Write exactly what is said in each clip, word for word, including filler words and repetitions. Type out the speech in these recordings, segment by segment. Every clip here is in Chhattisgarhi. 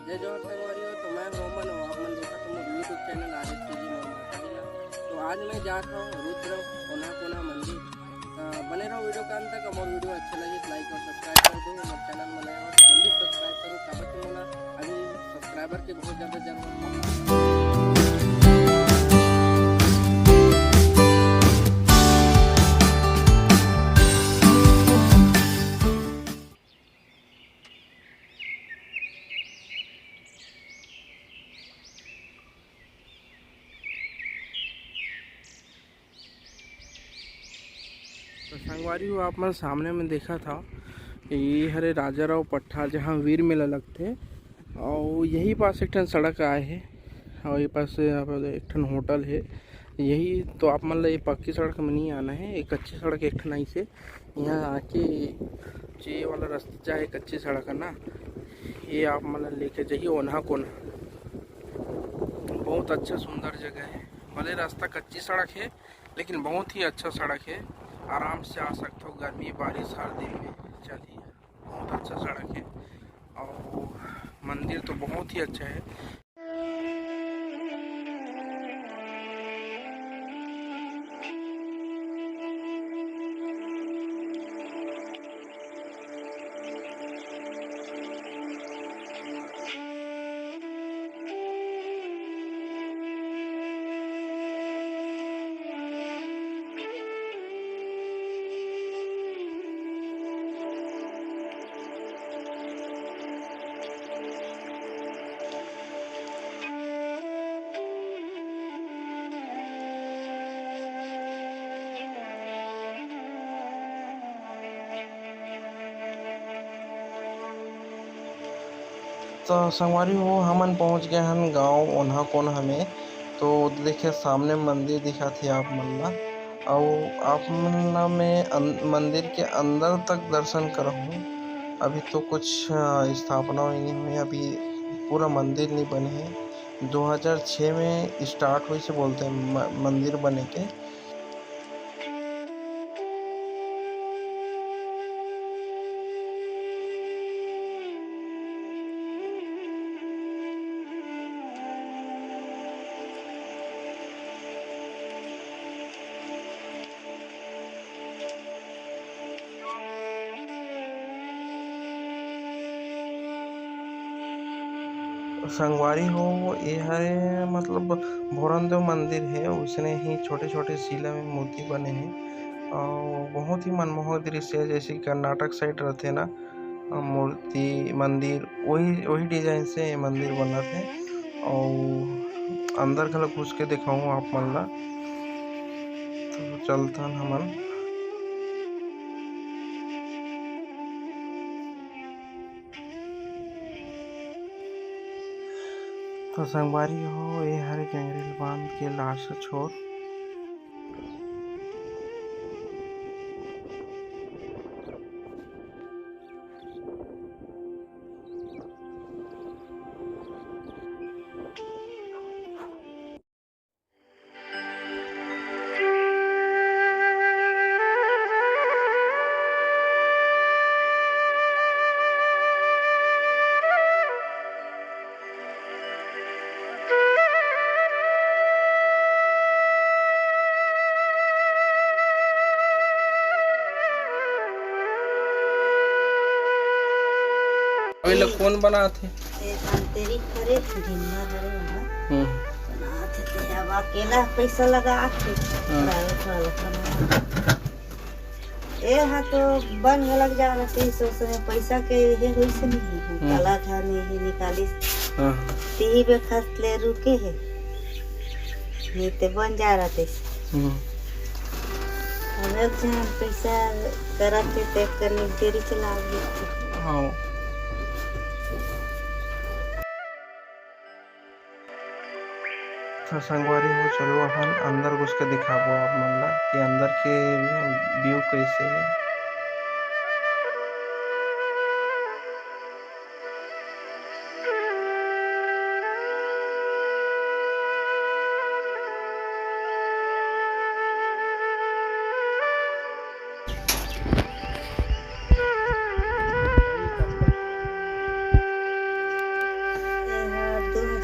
जय जोहार संगवारी हो, तो मैं रोमन हूँ, आप मन देखत हो मोर YouTube channel R S T G मोर मातारी ला। तो आज मैं जात हूँ रुद्र ओन्हा कोन्हा मंदिर। तो बने रहो वीडियो के अंत तक। मोर वीडियो अच्छा लगे तो लाइक और सब्सक्राइब कर दो। मोर चैनल में नया हो तो जल्दी सब्सक्राइब करो, काबर कि मोला अभी सब्सक्राइबर के बहुत ज़्यादा जरूरत है। तो संगवारी हो, आप मन सामने में देखत हव, ये हरे राजा राव पठार, जहाँ वीर मेला लगथे, और यही पास एक ठन सड़क आए हे, और ये पास यहाँ पर एक ठन होटल हे। यही तो आप मन ला ये पक्की सड़क में नहीं आना है, एक कच्ची सड़क एक ठन आइसे यहाँ आके जे वाला रास्ता जाए, कच्ची सड़क है ना, ये आप मन ला लेके जाही ओन्हा कोन्हा। बहुत अच्छा सुंदर जगह है, भले रास्ता कच्ची सड़क है, लेकिन बहुत ही अच्छा सड़क है। आराम से आ सकते हो, गर्मी, बारिश, हर दिन में चलिए, बहुत अच्छा सड़क है। और मंदिर तो बहुत ही अच्छा है। तो संगवारी हो, हमन पहुंच गए हन गांव ओन्हा कोन्हा में। तो देखिए, सामने मंदिर दिखत हे आप मन ला, अउ आप मन ला मैं अन-, मंदिर के अंदर तक दर्शन करहूँ। अभी तो कुछ, अ, स्थापना होई नहीं हुई, अभी पूरा मंदिर नहीं बने हे। दो हज़ार छह में start होइस हे बोलथे म-, मंदिर बने के। संगवारी हो, ये हरे मतलब भोरन देव मंदिर हे, उसने ही छोटे-छोटे शिला में मूर्ति बने हे और बहुत ही मनमोहक दृश्य हे, जैसे कि कर्नाटक side रहथे ना, अ, मूर्ति, मंदिर, वही, वही design से ये मंदिर बनत हे। अउ अंदर घलो घुस के देखाहूँ आप मन ला। तो चलथन हमन। तो संगवारी हो, ये हरे गंगरेल बांध के last छोर। अउ एला कोन बनात हे? ये धमतरी हरे, ढिमना हरे वहाँ। हम्म। बनात हे, ते अब अकेला पैसा लगा के हम्म। Private वाला बनात हे। ए हा तो बन घलक जा रहिस, ओ समय पैसा के ये होइस नहीं हे, हम्म। काला धन ये निकालिस। हाँ। तिही बेखत ले रुके हे, नहीं ते बन जा रहिस। हम्म। अब एक झन पैसा करत हे, ते कर निगदेरी चला गई। हाँ। तो संगवारी हो, चलो अपन अंदर घुस के दिखाबो आप मन ला कि अंदर के view कैसे हे।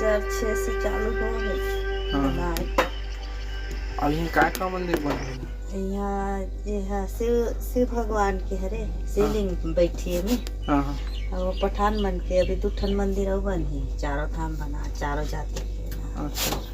हजार छह से चालू हो है हाँ। बनाए। अब यहाँ काय का मंदिर बन रहा है? यहाँ ये है शिव, शिव भगवान के हरे शिवलिंग बैठी है में। हाँ, हाँ। और वो पठान मन के अभी दू ठन मंदिर और बन है, चारों धाम बना, चारों जाति के। अच्छा, अच्छा।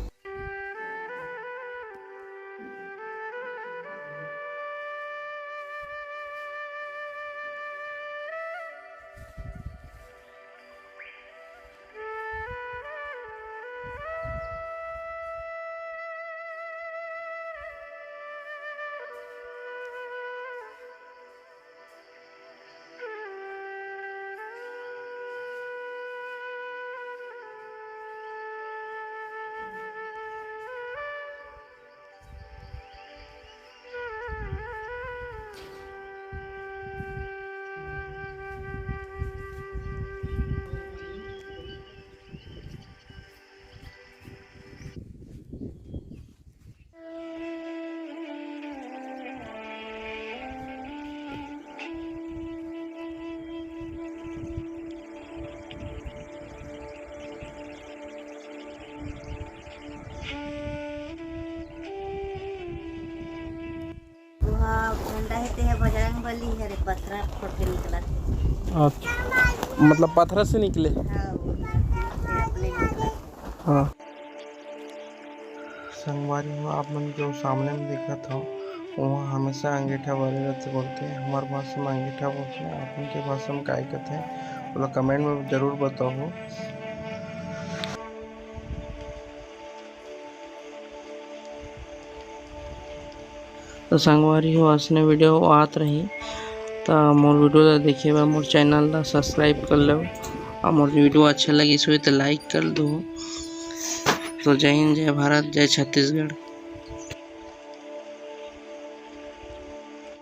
वहाँ मुंडा हे, ते हे बजरंग बली हे रे, पथरा फोड़ के निकला थे। अच्छा, मतलब पथरा से निकले? हाँ, वो अपने निकला। हाँ। संगवारी हो, आप मन जो सामने में देखत हो, वहाँ हमेशा अंगीठा बरे रहते बोलते हैं। हमारे भाषा में अंगीठा बोलते हैं, आप उनके भाषा में काय कहते हैं, बोला कमेंट में जरूर बताओ। तो संगवारी हो, असने वीडियो आत रही, तो मोर वीडियो ला देखे बर मोर चैनल ला सब्सक्राइब कर लो, और मोर वीडियो अच्छा लगिस होही तो लाइक कर दो। तो जय हिंद, जय भारत, जय छत्तीसगढ़।